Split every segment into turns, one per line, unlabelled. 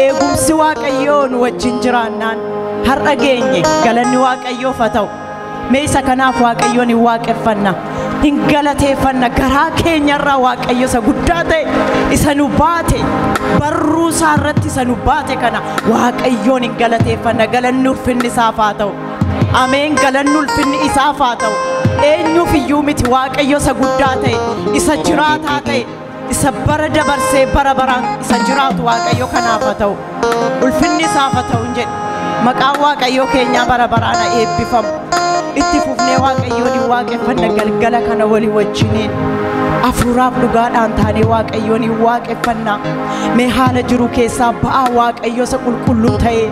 Eegumsi Waaqayyoo nu wajjin jiraannaan har'a geenye galanni Waaqayyoof haa ta'u. Mee isa kanaaf Waaqayyoon hin waaqeffanna, hin galateeffanna. Garaa keenyarraa Waaqayyo isa guddaa ta'e, isa nu baate, barruu isaa irratti isa nu baate kana Waaqayyoon hin galateeffanna. Galanni ulfinni isaaf haa ta'u. Ameen. Galanni ulfinni isaaf haa ta'u. Eenyuuf iyyuu miti, Waaqayyo isa guddaa ta'e, isa jiraataa ta'e, isa bara dabarsee bara baraan isa jiraatu Waaqayyo kanaaf haa ta'u. Ulfinni isaaf haa ta'u hin jedhe. Maqaan Waaqayyoo keenyaa bara baraan haa eebbifamu. Itti fufnee Waaqayyoon hin waaqeffanna galgala kana walii wajjiniin. Hafuuraaf dhugaadhaan taanee Waaqayyoon hin waaqeffanna. Mee haala jiru keessaa ba'aa Waaqayyo isa qulqulluu ta'e,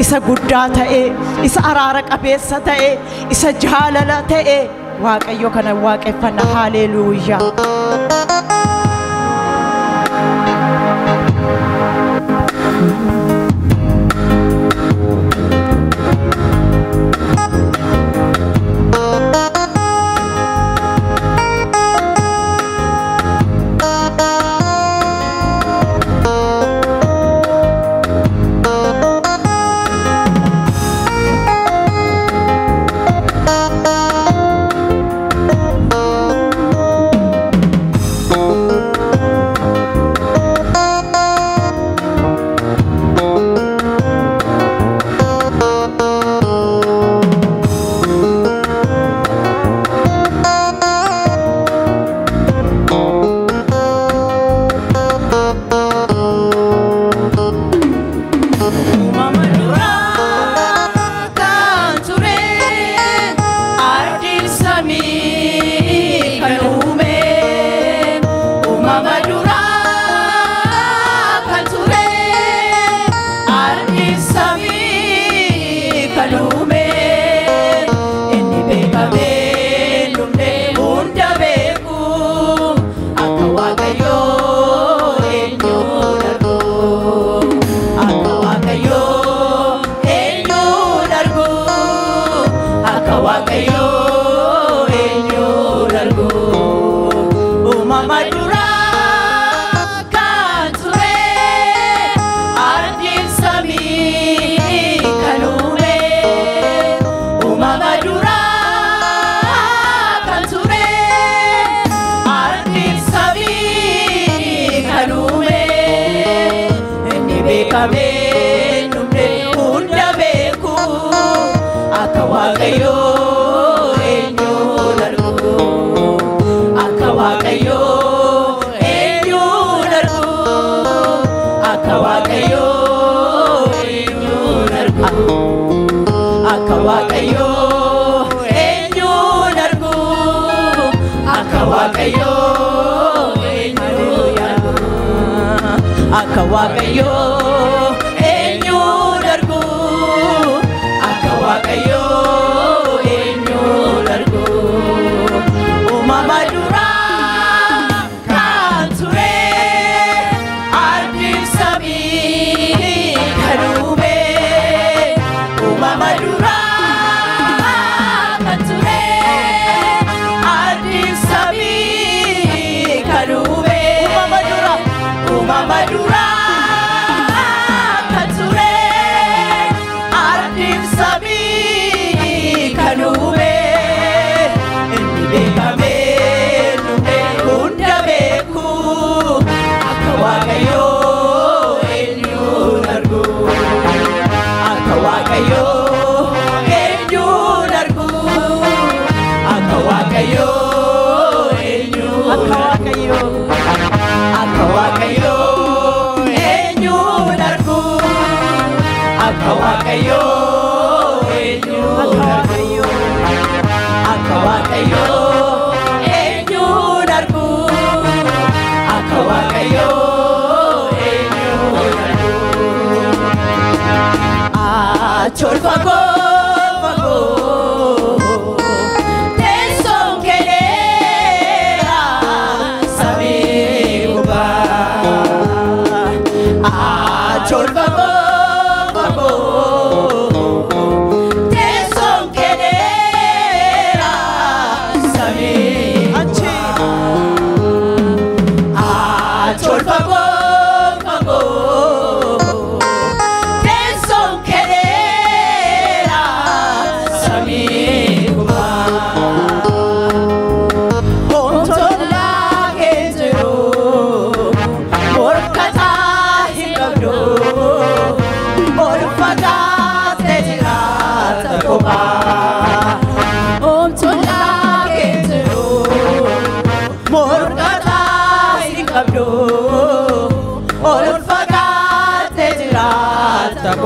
isa guddaa ta'e, isa araara qabeessa ta'e, isa jaalala ta'e Waaqayyo kana waaqeffanna. Haaleluuyaa. Uumama duraa kan ture, ardiin samii kan uume. Uumama duraa kan ture, ardiin samii kan uume. Inni beekamee dhumne hunda beeku, akka Waaqayyoo eenyuun argu. Akka Waaqayyoo eenyuun argu. Akka Waaqayyoo eenyuun argu. Uumama duraa kan ture, ardiin samii kan uume. Uumama duraa kan ture, ardiin samii kan uume. Inni beekamee dhumne hunda beeku, akka Waaqayyoo eenyuun argu. Akka Waaqayyoo eenyuun argu. Akka Waaqayyoo eenyuun argu. Akka Waaqayyoo eenyuun argu. Akka Waaqayyoo eenyuun argu. Akka Waaqayyoo eenyuun argu. Akka Waaqayyoo eenyuun argu. Uumama duraa kan ture, ardiin samii kan uume. Uumama duraa kan ture, ardiin samii kan uume. Uumama duraa, uumama duraa kan ture, ardiin samii kan uume. Inni beekamee dhumne hunda beeku, akka Waaqayyoo eenyuun argu. Akka Waaqayyoo eenyuun argu. Akka Waaqayyoo eenyuun
Akka Waaqayyoo.
Akka Waaqayyoo eenyuun argu. Akka Waaqayyoo eenyuun
Akka
argu.
Waaqayyoo.
Akka Waaqayyoo eenyuun argu. Akka Waaqayyoo eenyuun argu. Achi ol fagoo fagoo, teessoon kee dheeraa samii gubbaa. Achi ol fagoo fagoo, teessoon kee dheeraa samii
Achi.
Achi ol fagoo fagoo,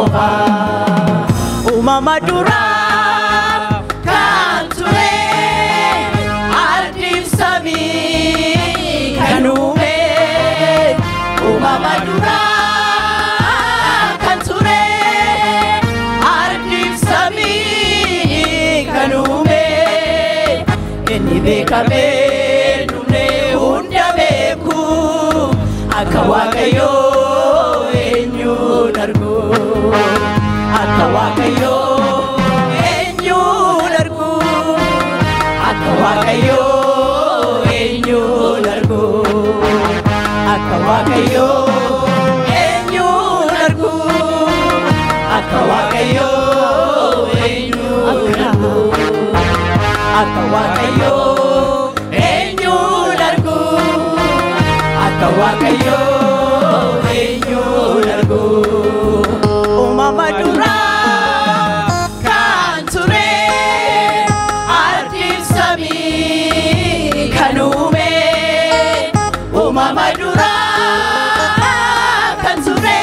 qofa. Uumama duraa kan ture ardiif samii kan uume. Uumama duraa kan ture ardiif samii kan uume. Inni beekamee dhumne hunda beeku akka Waaqayyoo eenyuun argu. Akka Waaqayyoo eenyuun argu. Akka Waaqayyoo eenyuun argu. Akka Waaqayyoo eenyuun argu. Akka Waaqayyoo eenyuun argu. Akka Waaqayyoo eenyuun argu. Akka Waaqayyoo eenyuun argu. Uumama duraa kan ture ardiif samii kan uume. Uumama duraa kan ture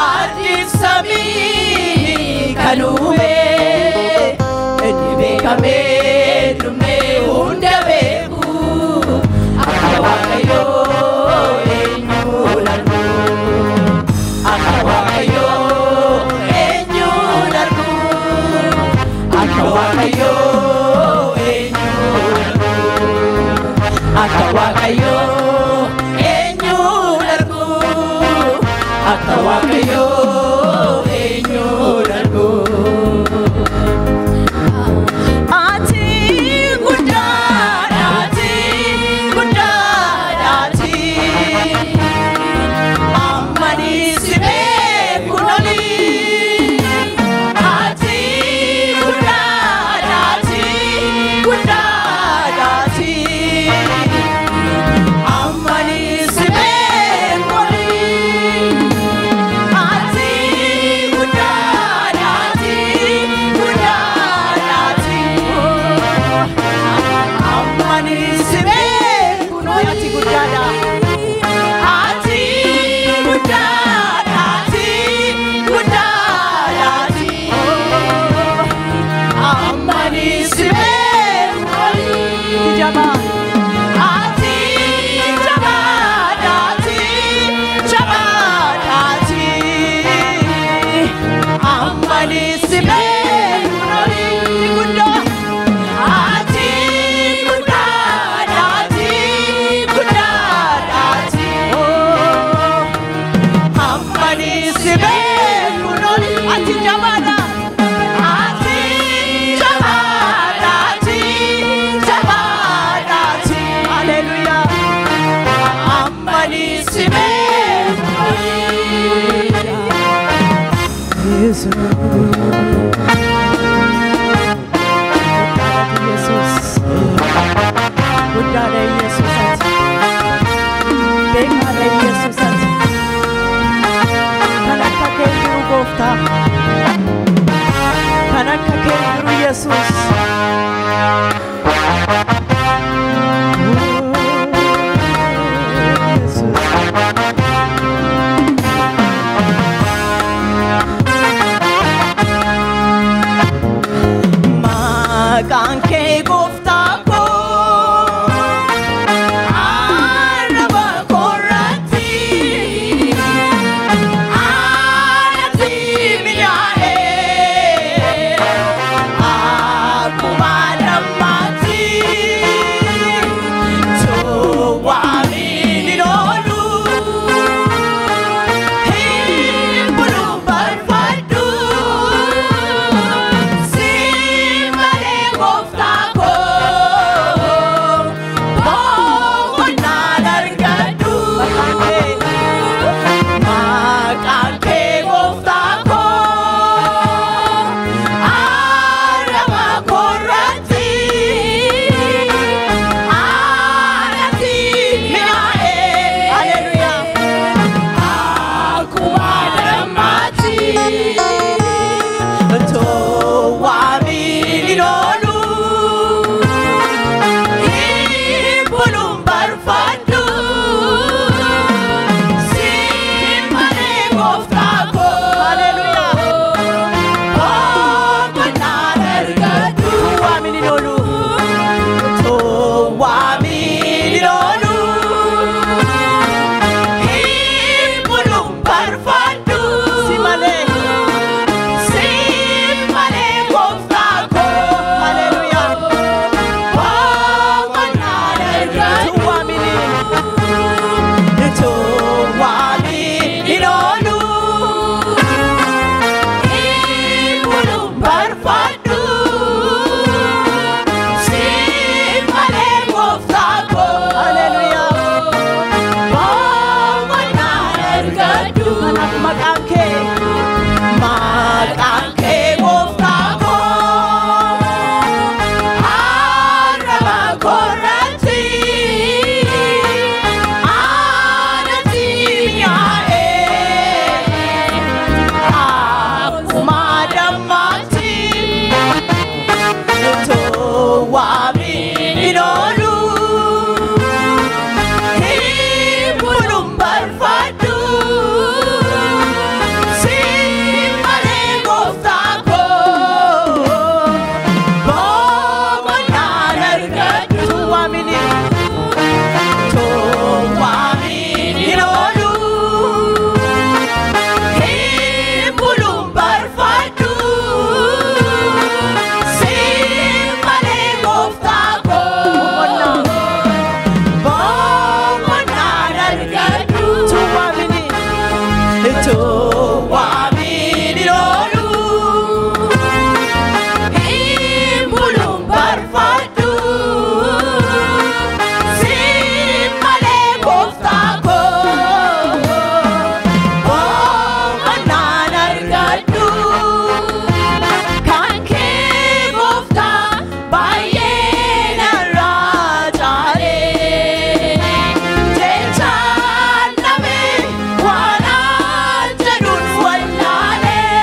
ardiif samii kan uume. Inni beekamee dhumne hunda beeku akka Waaqayyoo eenyuun argu. Akka Waaqayyoo eenyuun argu. Akka Waaqayyoo eenyuun argu. Akka Waaqayyoo eenyuun argu. Akka Waaqayyoo eenyuun argu. Ati guddaadha, ati guddaadha, ati ammani si beekuun oli. Ati guddaadha, ati guddaadha, ati ammani si beekuun oli. Ati guddaadha, ati guddaadha, ati ammani si beekuun oli. Ati guddaadha. Ati guddaadha, ati guddaadha, ati ammani si beekuun oli. Jabaa. Ati jabaadha, ati jabaadha, ati ammani si beekuun oli. Guddaa. Ati guddaadha, ati guddaadha, ati ammani si beekuun oli. Ati jabaadha. Ati jabaadha, ati jabaadha, ati haleluyaa. Ammani si beekuun oli. Yesus. Yesus. Guddaadha Yesus ati. Beekaadha Yesus ati. Kan akka kee jiru gooftaa. Kan akka kee jiru Yesus. Yesus. barfadhu. Kanaaf maqaan kee, maqaan kee gooftaa koo arraba koorratti aanatti mi'aa'ee akkuma dammaatti utuu waamiin hin oolu hin buluun barfadhu si malee gooftaa koo boqonnaan argadhu. Waamiin utuu waamiin hin oolu hin buluun barfadhu si malee gooftaa koo boqonnaan argadhu. Utuu waamiin utuu waamiin hin oolu hin buluun barfadhu si malee gooftaa koo boqonnaan argadhu. Kan kee gooftaa baay'ee narraa caalee jechaan dhabee waan an jedhuun wallaalee.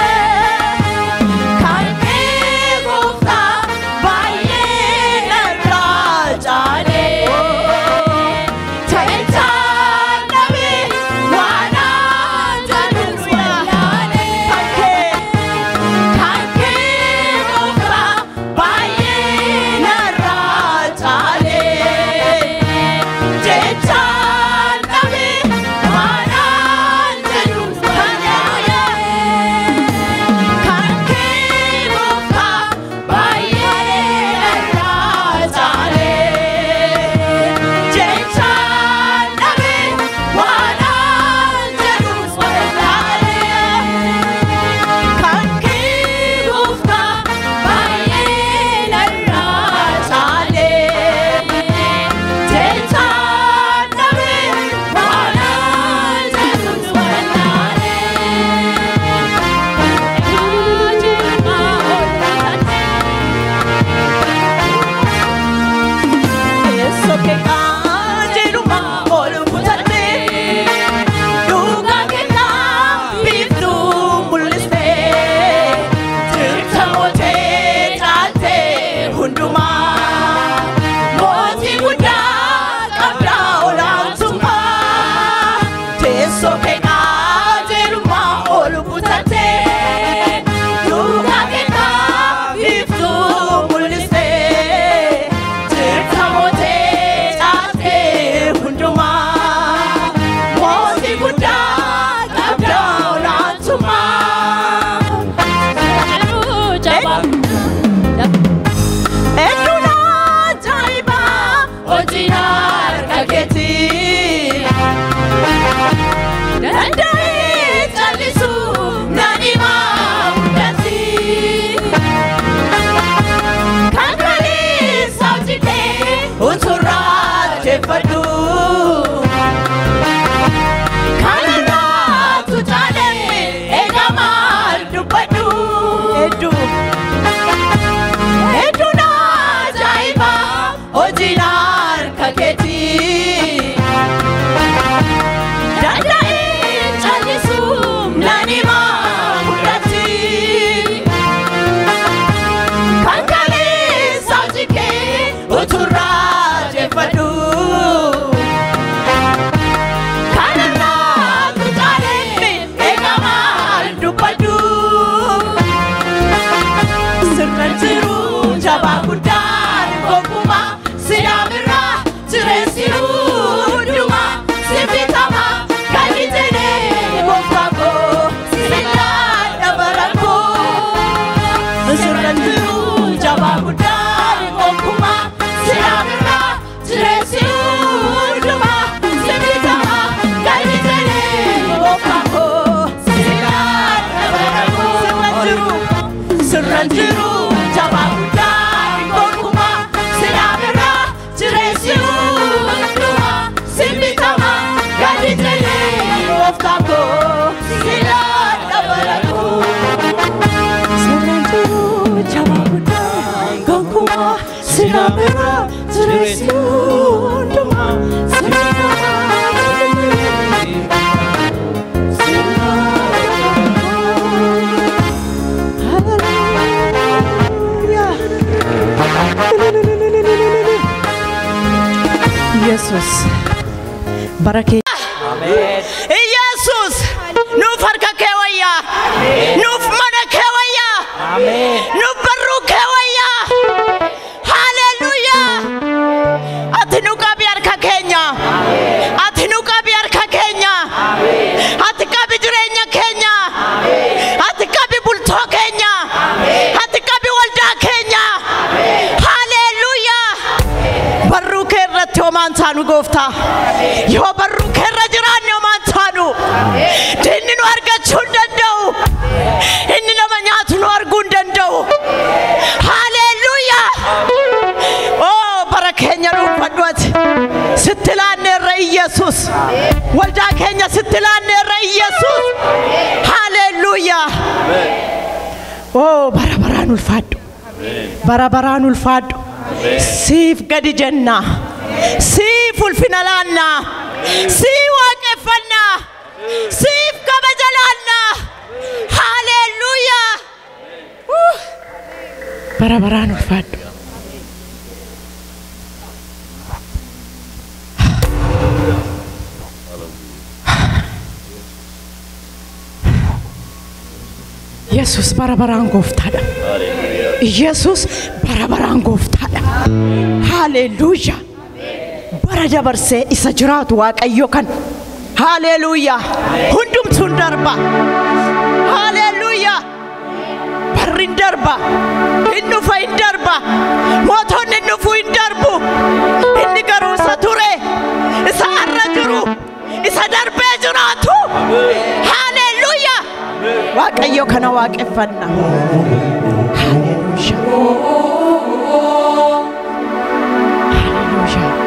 Kan kee gooftaa baay'ee narraa caalee jechaan dhabee waan an jedhuun wallaalee. Kan kee, kan kee gooftaa baay'ee narraa caalee jechaan dhabee waan an jedhuun wallaalee. Kan kee gooftaa baay'ee narraa caalee jechaan dhabee waan an jedhuun wallaalee. Kan kee gooftaa baay'ee narraa caalee jechaan dhabee waan an jedhuun wallaalee. Teessoo kee qajeelummaa ol kutattee dhugaa kennaa biiftuu mul'istee jirta mootee caaltee hundumaa mootii guddaa qabdaa olaantummaa. Teessoo kee qajeelummaa ol kutattee dhugaa kennaa biiftuu mul'istee jirta mootee caaltee hundumaa mootii guddaa qabdaa olaantummaa. Hedduun ajaa'ibaa hojiin harka keetii danda'ee callisu nan himaa hundatti. Kan kaleessa hojjetee uturraa jeffadhu. Kanarraatu caalee egaa maal dubbadhu. Hedduu hedduun ajaa'ibaa hojiin harka keetii danda'ee callisu nan himaa hundatti. Kan kaleessa hojjetee uturraa jeffadhu. Kanarraatu caalee egaa maal dubbadhu. Sirna jiru jabaa guddaan gonkumaa sidaamirraa jireessiru hundumaa si bitama galli jedhee gooftaa koo sibiilaa dabara koo. Sirna jiru jabaa guddaan gonkumaa sidaamirraa jireessiru hundumaa si bitama galli jedhee gooftaa koo sibiilaa dabara koo. Sirna jiru sirna jiru jabaa guddaan gonkumaa sidaamirraa jireessiru hundumaa si bitama galli jedhee gooftaa koo. Yesus bara kee Yesus nuuf harka kee wayyaa, nuuf mana kee wayyaa, nuuf barruu kee wayyaa. Haleluuyaa. Ati nu qabi harka keenya, ati nu qabi harka keenya, ati qabi jireenya keenya, ati qabi bultoo keenya, ati qabi waldaa keenya. Haleluuyaa. Barruu kee irratti homaan taanu gooftaa, yoo barruu kee irra jiraanne homaan taanu, diinni nu argachuu hin danda'u, inni nama nyaatu nu arguu hin danda'u. Haleluuyaa. Oo bara keenya dhuunfadhu, ati sitti laanneerra Iyesuus, waldaa keenya sitti laanneerra Iyesuus. Haleluuyaa. Oo bara baraan ulfaadhu, bara baraan ulfaadhu. Siif gadi jenna, siif ulfina laannaa, sii waaqeffannaa, siif kabaja laannaa. Haleluuyaa. Bara baraan ulfaadhu. Yesus bara baraan gooftaadha. Yesus bara baraan gooftaadha. Haleluuyaa. Bara dabarsee isa jiraatu Waaqayyo kan. Haleluuyaa. Hundumtuun darba. Haleluuyaa. Barri hin darba. Hin dhufa hin darba. Mootonni hin dhufu hin darbu. Inni garuu isa ture. Isa har'a jiru. Isa darbee jiraatu. Haleluuyaa. Waaqayyo kana waaqeffanna. Haleluuyaa. Haleluuyaa.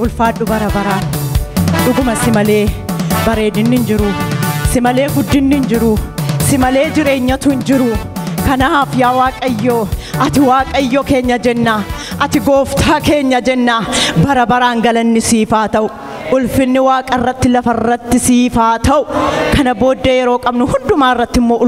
Ulfaadhu bara baraan dhuguma si malee bareedinni hin jiru, si malee guddinni hin jiru, si malee jireenyatu hin jiru. Kanaaf yaa Waaqayyo, ati Waaqayyo keenya jenna, ati gooftaa keenya jenna. Bara baraan galanni siif haa ta'u, ulfinni waaqa irratti lafa irratti siif haa ta'u. Kana booddee yeroo qabnu hundumaa irratti immoo